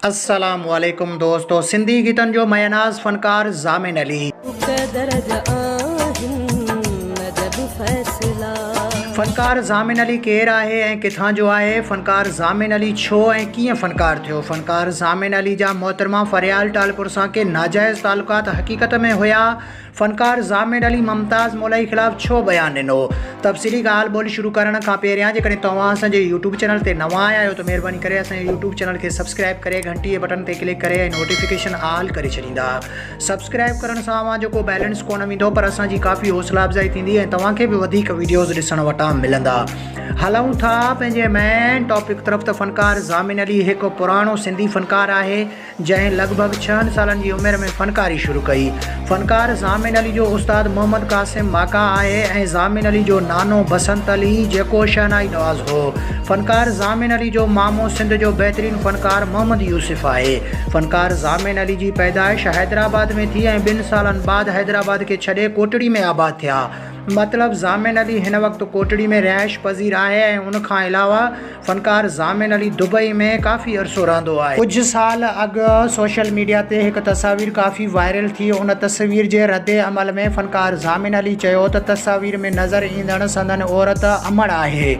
السلام عليڪم دوستو سنڌي گيتن جو ميناز فنڪار ضامن علي. فنڪار ضامن علي ڪير آهي ۽ ڪٿان جو آهي؟ فنڪار ضامن علي ڇو ۽ ڪيئن فنڪار ٿيو؟ فنڪار ضامن علي جا محترمه فريال ٽالپر سان ڪي ناجائز تعلقات حقيقت ۾ هيا؟ فنڪار ضامن علي ممتاز مولائي خلاف ڇو بيان ڏنو؟ تفصيلي ڳالهه ٻولهه شروع ڪرڻ کان پهريان جيڪڏهن توهان اسان جي يوٽيوب چينل تي نوان آيا آهيو ته مهرباني ڪري اسان جي يوٽيوب چينل کي سبسڪرائب ڪري گهنٽي جي بٽڻ تي ڪلڪ ڪري ۽ نوٽيفڪيشن آل ڪري ڇڏيندا. سبسڪرائب ڪرڻ سان اوهان جو ڪو بيلنس ڪونه ويندو پر اسان جي ڪافي حوصلا افزائي ٿيندي ۽ توهان کي به وڌيڪ وڊيوز ڏسڻ وٽان ملندا. هلون ٿا پنهنجي مين ٽاپڪ طرف ته فنڪار ضامن علي هڪ پراڻو سنڌي فنڪار آهي. جنهن لڳ ڀڳ ڇهن سالن جي عمر ۾ فنڪاري شروع ڪئي. فنڪار ضامن علي جو استاد محمد قاسم ماڪا آهي ۽ ضامن علي جو نانو بسنت علي جيڪو شهنائي نواز هو. فنڪار ضامن علي جو مامو سنڌ جو بهترين فنڪار محمد يوسف آهي. فنڪار ضامن علي جي پيدائش حيدرآباد ۾ ٿي ۽ ٻن سالن بعد حيدرآباد کي ڇڏي ڪوٽڙي ۾ آباد ٿيا. مطلب ضامن علي هن وقت ڪوٽڙي ۾ رهائش پذير آهي ۽ ان کان علاوه فنڪار ضامن علي دبئي ۾ ڪافي عرصو رهندو آهي. ڪجهه سال اڳ سوشل ميڊيا تي هڪ تصاوير ڪافي وائرل ٿي، ان تصوير جي رد عمل ۾ فنڪار ضامن علي چيو ته تصاوير ۾ نظر ايندڙ سندن عورت امڙ آهي.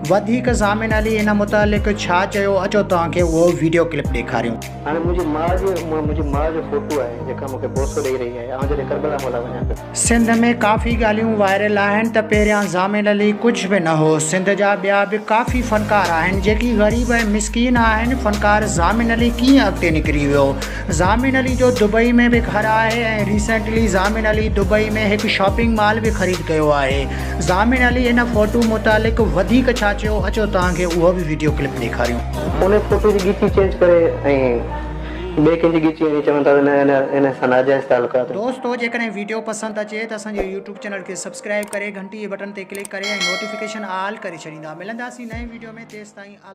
وڌيڪ ضامن علي ان متعلق ڇا چيو اچو توهان کي اهو وڊيو ڪلپ ڏيکاريون. هاڻي منهنجي ماء جي منهنجي ماء جو فوٽو آهي جيڪا مون کي بوسو ڏئي رهي آهي آئون جڏهن ڪربلا مولا وڃان پيو. سنڌ ۾ ڪافي ڳالهيون وائرل آهن ته پهريان ضامن علي ڪجهه به نه هو، سنڌ جا ٻيا به ڪافي فنڪار آهن جيڪي غريب ۽ مسڪين آهن، فنڪار ضامن علي ڪيئن اڳتي نڪري ويو؟ ضامن علي جو دبئي ۾ به گهر آهي ۽ ريسينٽلي ضامن علي دبئي ۾ هڪ شاپنگ مال به خريد ڪيو آهي، ضامن علي ان فوٽو متعلق وڌيڪ ڇا چيو اچو توهان کي اهو به وڊيو ڪلپ ڏيکاريون. ان فوٽو جي ڳچي چينج ڪري ۽ ٻئي ڪنهن جي ڳچي هڻي چون ٿا ته نه هن سان ناجائز تعلقات آهن. دوستو جيڪڏهن ويڊيو پسند اچي ته اسان جي يوٽيوب چينل کي سبسڪرائب ڪري گهنٽي جي بٽڻ تي ڪلڪ ڪري ۽ نوٽيفڪيشن آل ڪري ڇڏيندا ملنداسين نئين ويڊيو ۾ تيستائين.